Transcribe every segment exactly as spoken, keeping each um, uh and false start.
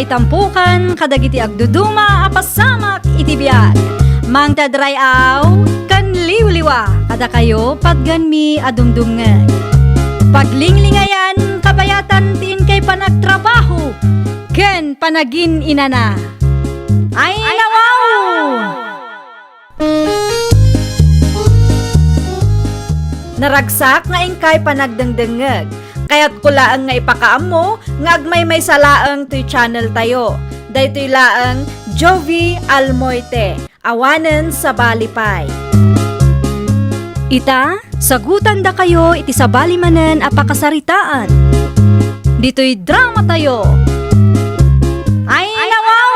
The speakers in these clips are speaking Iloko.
Itampukan kadagiti agduduma a pasamak iti biag. Mangted ray-aw ken liwliwa kadakayo patgenmi a dumdumngeg. Paglinglingayan kabayatan ti inkay panagtrabaho ken panagin-inana. Ay, nawaw! Naragsak nga inkay panagdengdengngeg. Kayatko laeng nga ipakaammo nga agmaymaysa laeng toy channel tayo. Daytoy laeng Jovie Almoite, awanen sabali pay. Ita, sagutandakayo iti sabali manen a pakasaritaan. Ditoy drama tayo. Ay, nawaw!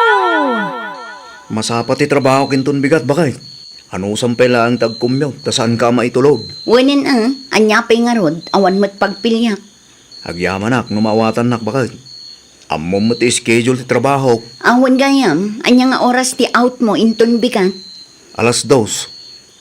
Masapa ti trabahok inton bigat, baket. Anusam pay laeng ti agcommute, ta saanka a maitulod. Wenen a, ania pay ngarud, awan met pagpiliak. Agyamanak no maawatannak, baket. Ammom met ti schedule ti trabahok. Awan gayam, ania nga oras ti out mo inton bigat? Alas dos.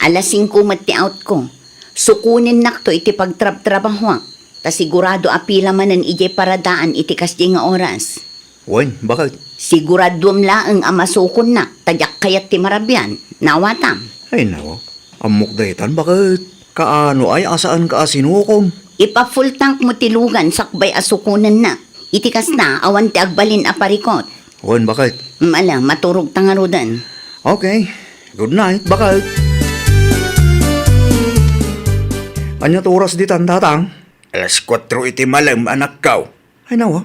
Alas singko met ti out ko. Sukonennakto iti pagtrabtrabahoak, ta sigurado a pila manen idiay paradaan iti kasdiay nga oras. Wen, baket? Siguraduem laeng a masukonnak, ta diak kayat ti marabian. Nawatam? Ay, nawa. Ammok daytan, baket? Kaano ay a saanka a sinukon? Ipa-full tank mo ti lugan sakbay a sukonennak. Iti kasta, awan ti agbalin a parikot. Wen, baket? Mala, maturog ta ngaruden. Okay. Good night, baket. Ania ti oras ditan, tatang? Alas kuatro iti malem, anakko. Ay, nawa,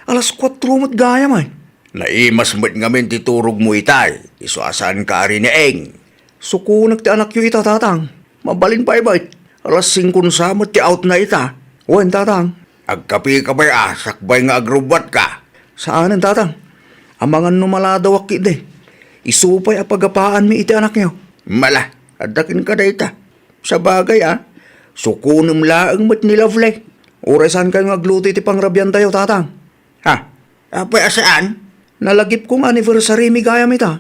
alas kuatro met gayam, ay. Naimas met ngamin ti turogmo itay, isu a saanka a rinaing. Sukonek ti anakyo ita, tatang. Mabalin pay met. Alas singkon sa met ti outna ita. Wen, tatang. Agkapika pay a, sakbay nga agrubbuatka? Saanen, tatang. Amangan no maladawak ketdi. Isu pay a pagapaanmi iti anakyo. Mala, adda kenka dayta. Sabagay a, sukonem laeng met ni Lovely. Uray saankayo nga agluto iti pangrabiantayo, tatang. Ha? Apay a saan? Nalagipko nga anniversary mi gayam ita.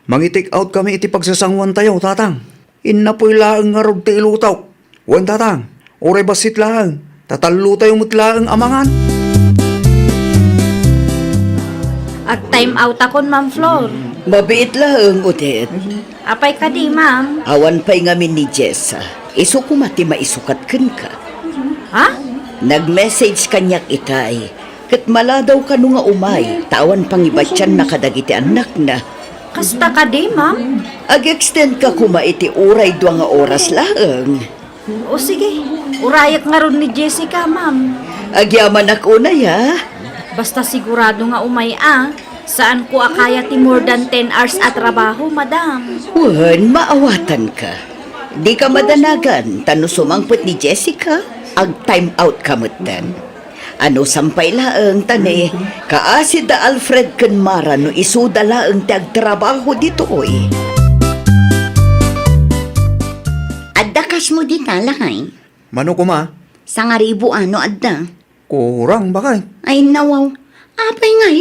Mangi-take out kami iti pagsasanguantayo, tatang. Innapoy laeng ngarud ti ilutok. Wen, tatang, uray bassit laeng, ta tallotayo met laeng a mangan. Ag-time outakon, Ma'am Flor. Mabiit laeng, Odette. Apay kadi, ma'am? Awan pay ngamin ni Jessa. Isu koma ti maisukat kenka. Ha? Nag-message kaniak itay, ket maladaw kano nga umay, ta awan pangibatianna kadagiti annakna. Kasta kadi, ma'am? Ag-extend ka koma iti uray dua nga oras laeng. O sige, urayek ngarud ni Jessica, ma'am. Agyamanak unay, a. Basta sigurado nga umay a. Saanko a kaya ti more than ten hours a trabaho, madam. Wen, maawatanka. Dika madanagan, ta no sumangpet ni Jessica, ag-time out ka metten. Anusam pay laeng ta ni, kaasi da Alfred ken Mara no isuda laeng ti agtrabaho ditoy. Adda cash mo dita, lakay? Mano koma? Sangaribu a no adda. Kurang, baket. Ay, nawaw. Apay ngay?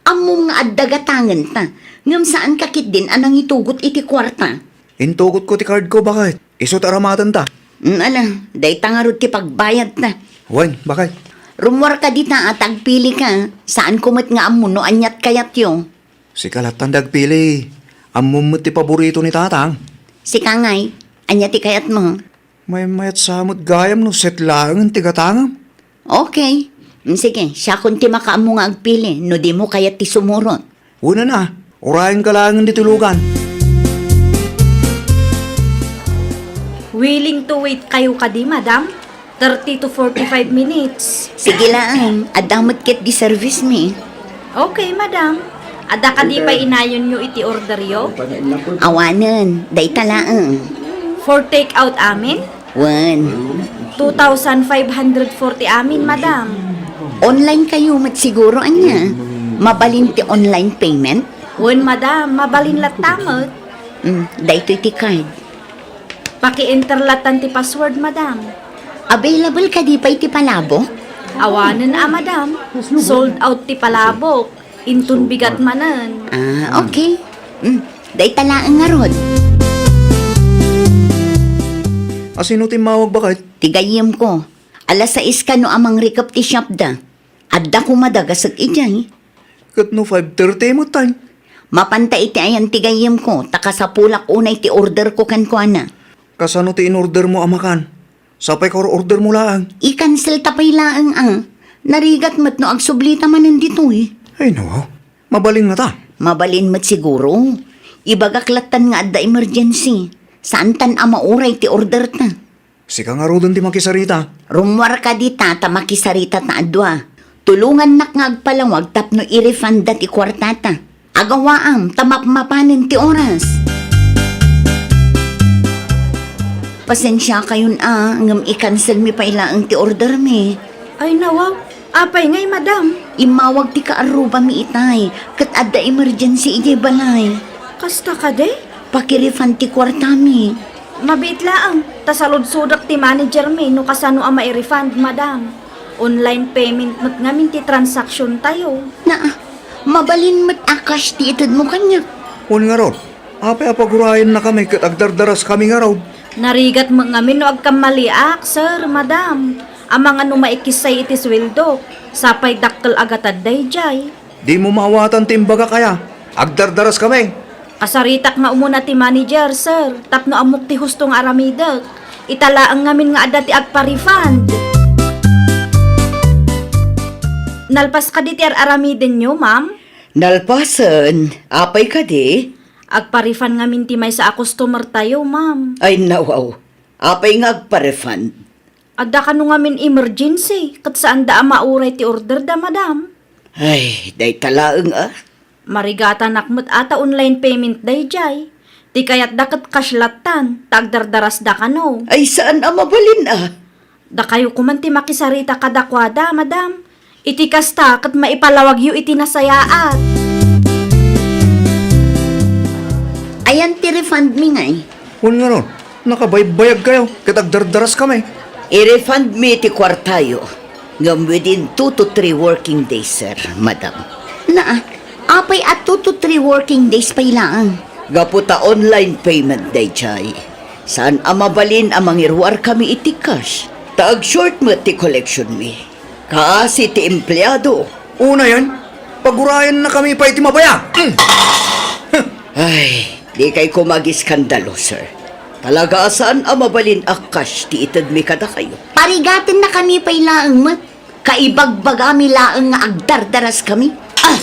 Ammom nga adda gatangenta. Ngem saanka ketdin a nangitugot iti kuarta. Intugotko ti cardko, baket. Isu ti aramatenta. Mm, ala, dayta ngarud ti pagbayadta. Wen, baket. Rummuarka dita a ta agpilika. Saanko met nga ammo no aniat kayatyo. Sika lattan ti agpili. Ammom met ti paborito ni tatang. Sika ngay, ania ti kayatmo? Maymayat sa met gayam no set laengen ti gatangam. Okay. Mm, sige, siakon ti makaammo nga agpili no dimo kayat ti sumurot. Wen a, urayenka laengen ditoy lugan. Willing to wait kayo kadi, madam? Thirty to forty-five minutes. Sige laeng, adda met ketdi service mi. Okay, madam. Adda kadi pay inayonyo iti orderyo? Awanen, dayta laeng. For take out amin? Wen. Two thousand five hundred forty amin, madam. Online kayo met siguro, ania? Mabalin ti online payment? Wen, madam, mabalin latta met. Mm, daytoy ti card. Paki-enter lattan ti password, madam. Available kadi pay ti palabok? Awanen a, madam. Sold out ti palabok. Inton bigat manen. Ah, okay. Mm, dayta laeng ngarud. Asino ti immawag, baket? Ti gayyemko. Alas sais kano a mangrikep ti shopda. Adda koma dagasek idiay. Ket no five thirty met, tay? Mapanta iti ayan ti gayyemko, ta kasapulak unay ti orderko kenkuana. Kasano ti in-ordermo a makan? Sapay ka or-ordermo laeng. I-cancel ta pay laeng a. Narigat met no agsublita manen ditoy. Ay, no. Mabalin ngata. Mabalin met siguro. Ibagak lattan nga adda emergency. Saantan a mauray ti orderta. Sika ngaruden ti makisarita. Rummuarka dita ta makisarita ta a dua. Tulongannak nga agpalawag tapno i-refunda ti kuartata. Agawaam ta mapmapanen ti oras. Pasensiakayon a, ngem i-cancelmi pay laeng ti ordermi. Ay, nawaw. Apay ngay, madam? Immawag ti kaarrubami itay, ket adda emergency idiay balay. Kasta kadi? Pakirefund ti kuartami. Mabiit laeng, ta saludsodek ti managermi no kasano a mai-refund, madam. Online payment met ngamin ti transaksiontayo. Naa, mabalin met a cash ti itedmo kaniak. Wen ngarud, apay a pagurayennakami ket agdardaraskami ngarud? Narigat met ngamin no agkammaliak, sir, madam. Amangan no maikissay iti sueldok, sapay dakkel a gatad daydiay. Dimo maawatan ti imbagak aya. Agdardaraskami. Kasaritak nga umuna ti manager, sir, tapno ammok ti husto nga aramidek. Ita laeng ngamin nga adda ti agpa-refund. Nalpas kadi ti ar-aramidenyo, ma'am? Nalpasen. Apay kadi? Agpa-refund ngamin ti maysa a customer tayo, ma'am. Ay, nawaw. Apay nga agpa-refund? Adda kano ngamin emergency, ket saanda a mauray ti order da, madam. Ay, dayta laeng a. Marigatanak met a ta online payment daydiay. Ti kayatda ket cash lattan, ta agdardarasda kano. Ay, saan a mabalin a. Dakayo koman ti makisarita kadakuada, madam. Iti kasta, ket maipalawagyo iti nasayaat. Ayan ti refund mi ngay. Wen ngarud, nakabaybayag kayo, ket agdardaras kami. I-refund mi ti kuartayo, ngem within two to three working days, sir, madam. Naa, apay a two to three working days pay laeng? Gapu ta online payment daydiay. Saan a mabalin a mangiruar kami iti cash, ta ag-short met ti collection mi. Kaasi ti empleado. Unayen, pagurayennakami pay ti mabaya. Mm. Ay, dikay koma agiskandalo, sir. Talaga a saan a mabalin a cash ti itedmi kadakayo. Parigatennakami pay laeng met. Kaibagbagami laeng nga agdardaras kami. Ah!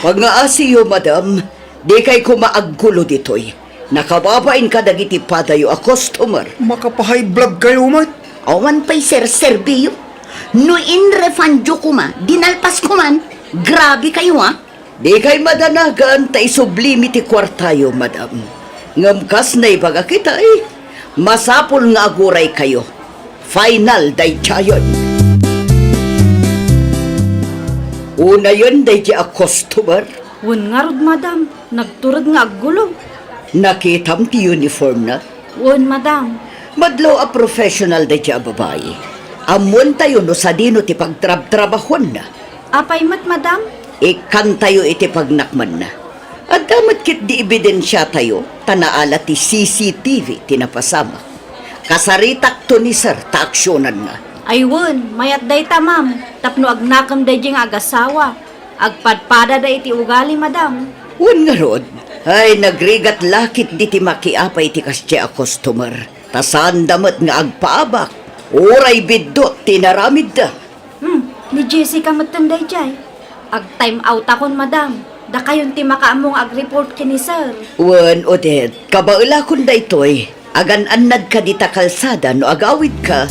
Pangaasiyo, madam. Dikay koma aggulo ditoy. Nakababain kadagiti padayo a customer. Makapahayblag kayo met. Awan pay serserbiyo. No in-refundyo koma, dinalpas koman. Grabe kayo, ah. Dikay madanagan ta isublimi ti kuartayo, madam. Ngem kas naibaga kitay, masapul nga aguray kayo. Final daydiayen. Unayen daydi a customer. Wen ngarud, madam, nagtured nga aggulo. Nakitam ti uniformna? Wen, madam. Madlaw a professional daydi a babai. Ammoentayo no sadino ti pagtrabtrabahuanna. Apay met, madam? Ikkantayo iti pagnakmanna. Adda met ketdi ebidensiatayo ta naala ti C C T V ti napasamak. Kasaritakto ni sir ta aksionanna. Ay wen, mayat dayta, ma'am, tapno agnakem daydi nga agasawa. Agpadpadada iti ugali, madam. Wen ngarud, ay nagrigat la ketdi ti makiapay iti kasdiay a customer. Ta saanda met nga agpaabak, uray biddut ti inaramidda. Hmm, ni Jessica metten daydiay. Ag-time out akon, madam. Dakayon ti makaammo nga ag-report ken ni sir. Wen, Odette, kabaelakon daytoy. Agan-annad ka dita kalsada no agawidka.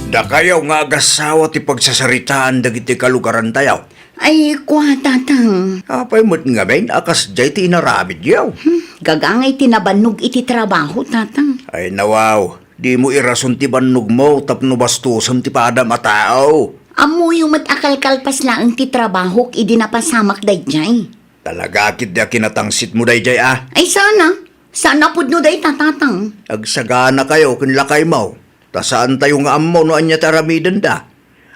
Dakayo nga agasawa ti pagsasaritaan dagiti kalugarantayo. Ay, kua, tatang. Apay met ngamin a kasdiay ti inaramidyo? Hmm, gagangay ti nabannog iti trabaho, tatang. Ay, nawaw, dimo irason ti bannogmo tapno bastosen ti padam a tao. Ammoyo met a kalkalpas laeng ti trabahok idi napasamak daydiay. Talaga ketdi a kinatangsitmo daydiay a? Ay, saan a? Saan a pudno dayta, tatang? Agsagana kayo ken lakaymo, ta saantayo nga ammo no ania ti aramidenda.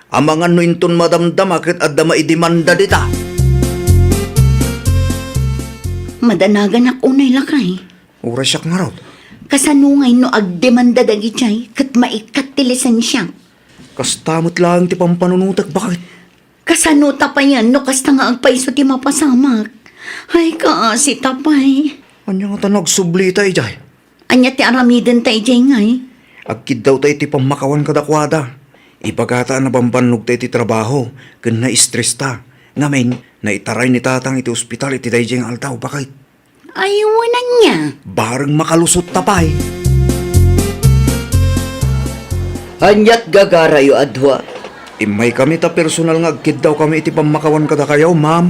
Amangan no inton madamdama ket adda maidemanda dita. Madanaganak unay, lakay. Uray siak ngarud. Kasano ngay no agdemanda dagiti ay ket maikkat ti lisensiak? Kasta met laeng ti pampanunotek, baket. Sano ta payen no kasta nga agpayso ti mapasamak? Ay, kaasi ta pay. Ania ngata no agsublita idiay? Ania ti aramidenta idiay ngay? Agkiddawta iti pammakawan kadakuada. Ibagata a nabambannogta iti trabaho ken na-stresta. Ngamin, naitaray ni Tatang iti ospital iti daydiay nga aldaw. Baket? Ay, wen ania? Bareng makalusotta pay. Aniat gagarayo a dua? Immaykami ta personal nga agkiddawkami iti pammakawan kadakayo, ma'am.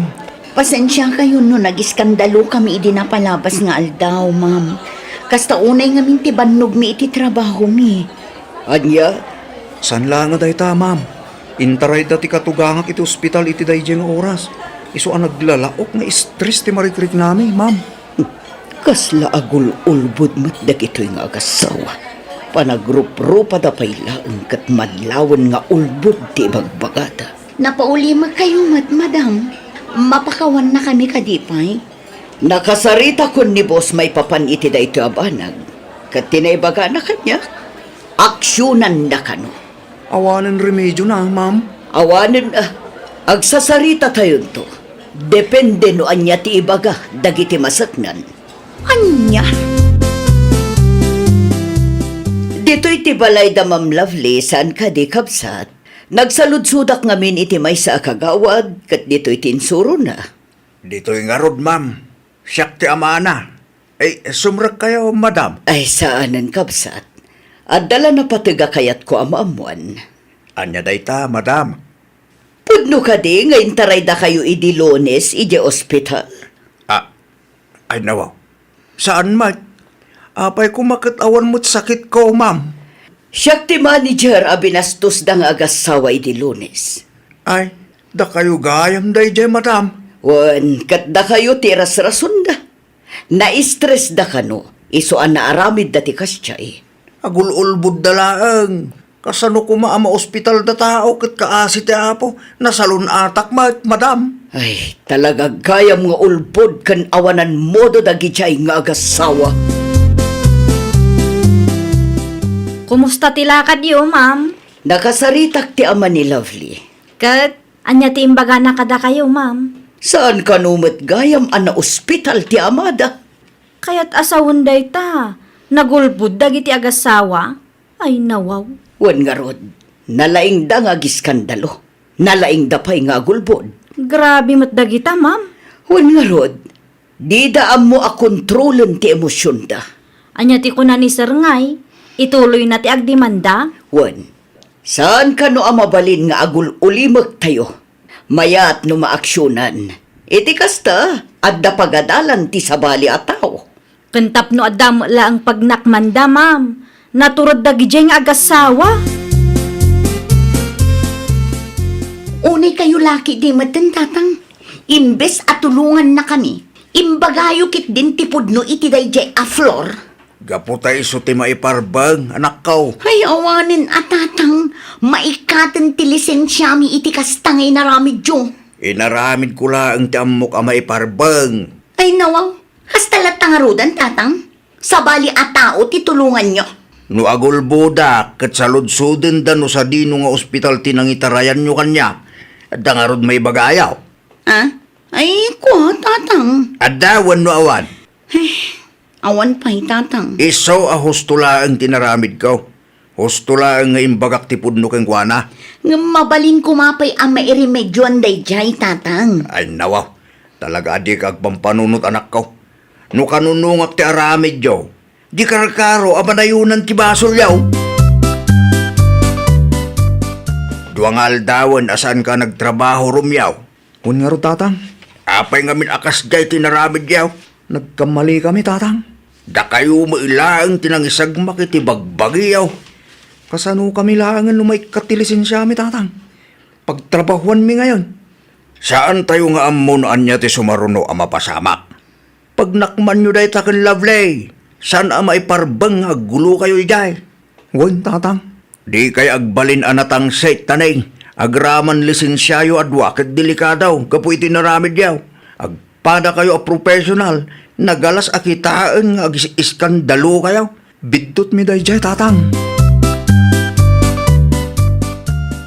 Pasensiakayon no nagiskandalokami idi napalabas nga aldaw, ma'am. Kasta unay ngamin ti bannogmi iti trabahomi. Ania? Saan laeng a dayta, ma'am. Intarayda ti katugangak iti ospital iti daydiay nga oras. Isu a naglalaok nga stress ti marikriknami, ma'am. Kasla agul-ulbod met dagitoy nga agassawa. Panagruprupada pay laeng ket madlawen nga ulbod ti ibagbagada. Napaulimekkayo met, madam. Mapakawannakami kadi pay? Nakasaritakon ni boss maipapan iti daytoy a banag. Ket ti naibagana kaniak, aksionanda kano. Awanen remedio na, ma'am? Awanen, ah, agsasaritatayonto. Depende no ania ti ibaga dagiti maseknan. Ania? Ditoy ti balay da Ma'am Lovely, saan kadi, kabsat? Nagsaludsodak ngamin iti maysa a kagawad, ket ditoy ti insurona. Ditoy ngarud, ma'am. Siak ti amana. Ay, sumrekkayo, madam. Ay, saanen, kabsat. Adda la napateg a kayatko a maammuan. Ania dayta, madam? Pudno kadi nga intaraydakayo idi Lunes idiay ospital? Ah, ay, nawaw. Saan met? Apay koma ket awan met sakitko, ma'am? Siak ti manager a binastosda nga agassawa idi Lunes. Ay, dakayo gayam daydiay, madam. Wen, ket dakayo ti irasrasonda. Naistresda kano, isu a naaramidda ti kasdiay. Agul-ulbodda laeng. Kasano koma a maospitalda tao ket kaasi ti Apo? Nasalun-atak met, madam. Ay, talaga gayam nga ulbod ken awanan modo dagidiay nga agassawa. Kumusta ti lakadyo, ma'am? Nakasaritak ti ama ni Lovely. Ket ania ti imbagana kadakayo, ma'am? Saan kano met gayam a naospital ti amada? Kayat a sawen dayta, nagulbod dagiti agassawa? Ay, nawaw. Wen ngarud, nalaingda nga agiskandalo. Nalaingda pay nga agulbod. Grabe met dagita, ma'am. Wen ngarud, dida ammo a kontrolen ti emosionda. Ania ti kuna ni Sir ngay? Ituloyna ti agdemanda? Wen, saan kano a mabalin nga agul-ulimektayo? Mayat no maaksionan. Iti kasta, adda pagadalan ti sabali a tao. Ken tapno adda met laeng pagnakmanda, ma'am, naturod dagidiay nga agassawa. Unay kayo laki di metten, Tatang. Imbes a tulongannakami, imbagayo ketdin ti pudno iti daydiay a floor. Gapu ta isu ti maiparbeng, anakko. Ay, awanen a, Tatang, maikkaten ti lisensiami iti kasta nga inaramidyo. Inaramidko laeng ti ammok a maiparbeng. Ay, nawaw, kasta latta ngaruden, Tatang? Sabali a tao ti tulonganyo. No agulbodak ket saludsodenda no sadino nga ospital ti nangitarayanyo kaniak, adda ngarud maibagayo? Ah? Ay, kua, Tatang. Adda wenno awan? Ay, awan pay, Tatang. Isu a husto laeng ti inaramidko. Husto laeng nga imbagak ti pudno kenkuana. Ngem mabalin koma pay a mairemedioan daydiay, Tatang. Ay, nawaw. Talaga a dika agpampanunot, anakko. No kanunongak ti aramidyo, di karkaro a manayonan ti basolyo. Dua nga aldawen a saanka nagtrabaho, Romeo. Wen ngarud, Tatang. Apay ngamin a kasdiay ti inaramidyo? Nagkammalikami, Tatang. Dakayo met laeng ti nangisagmak iti bagbagiyo. Kasanokami laengen no maikkat ti lisensiami, Tatang? Pagtrabahuanmi ngayon. Saantayo nga ammo no ania ti sumaruno a mapasamak. Pagnakmanyo dayta ken Lovely, saan a maiparbeng nga aggulokayo idiay. Wen, Tatang. Dikay agbalin a natangsit, Taneng. Agraman lisensiayo a dua ket delikado gapu iti inaramidyo. Agpadakayo a professional, nagalas a kitaen nga agis-iskandalokayo. Biddutmi daydiay, Tatang.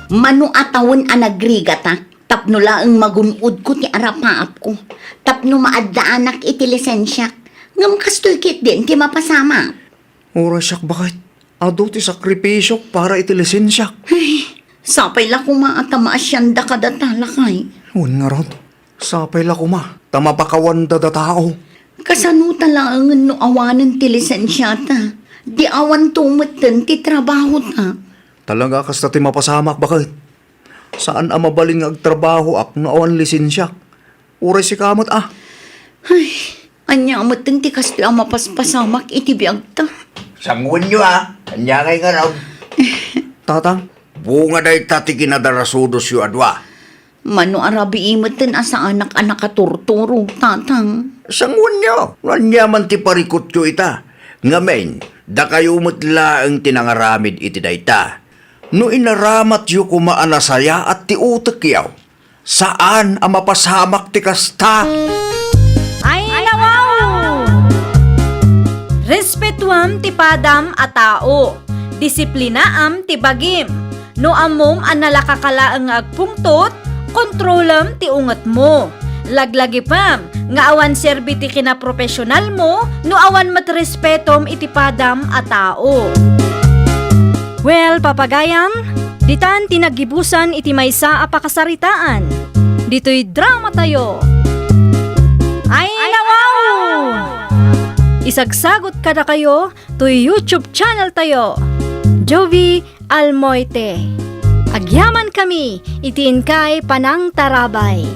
Mano a tawen a nagrigatak, Tapno laeng magun-odko ti arapaapko, tapno maaddaanak iti lisensiak, ngem kastoy ketdin ti mapasamak. Uray siak, baket, adu ti sakripisiok para iti lisensiak. Ay, sapay la koma a ta maasiandaka data, lakay. Wen ngarud, sapay la koma ta mapakawanda datao. Kasano ta laengen no awanen ti lisensiata? Di awanto metten ti trabahota. Talaga kasta ti mapasamak, baket. Saan a mabalin nga agtrabahoak no awan lisensiak. Uray sika met a. Ay, ania metten ti kastoy a mapaspasamak iti biagta? Sanguenyo a, ania ngay ngarud? Tatang? Bunga dayta ti kinadarasudosyo a dua. Mano a rabii metten a saanak a nakaturturo, Tatang? Sanguenyo, no ania man ti parikutyo ita. Ngamin, dakayo met laeng ti nangaramid iti dayta. No inaramatyo koma a nasayaat ti utekyo, saan a mapasamak ti kasta. Ay, nawaw! Respetuam ti padam a tao. Disiplinaam ti bagim. No ammom a nalaka ka laeng nga agpungtot, kontrolam ti ungetmo. Laglagipem nga awan serbi ti kinaprofesionalmo no awan met respetom iti padam a tao. Well, papagayam, ditan ti naggibusan iti maysa a pakasaritaan. Ditoy dramatayo. Ay, nawaw! Isagsagot kadakayo toy YouTube channel tayo, Jovie Almoite. Agyaman kami iti inkay panangtarabay.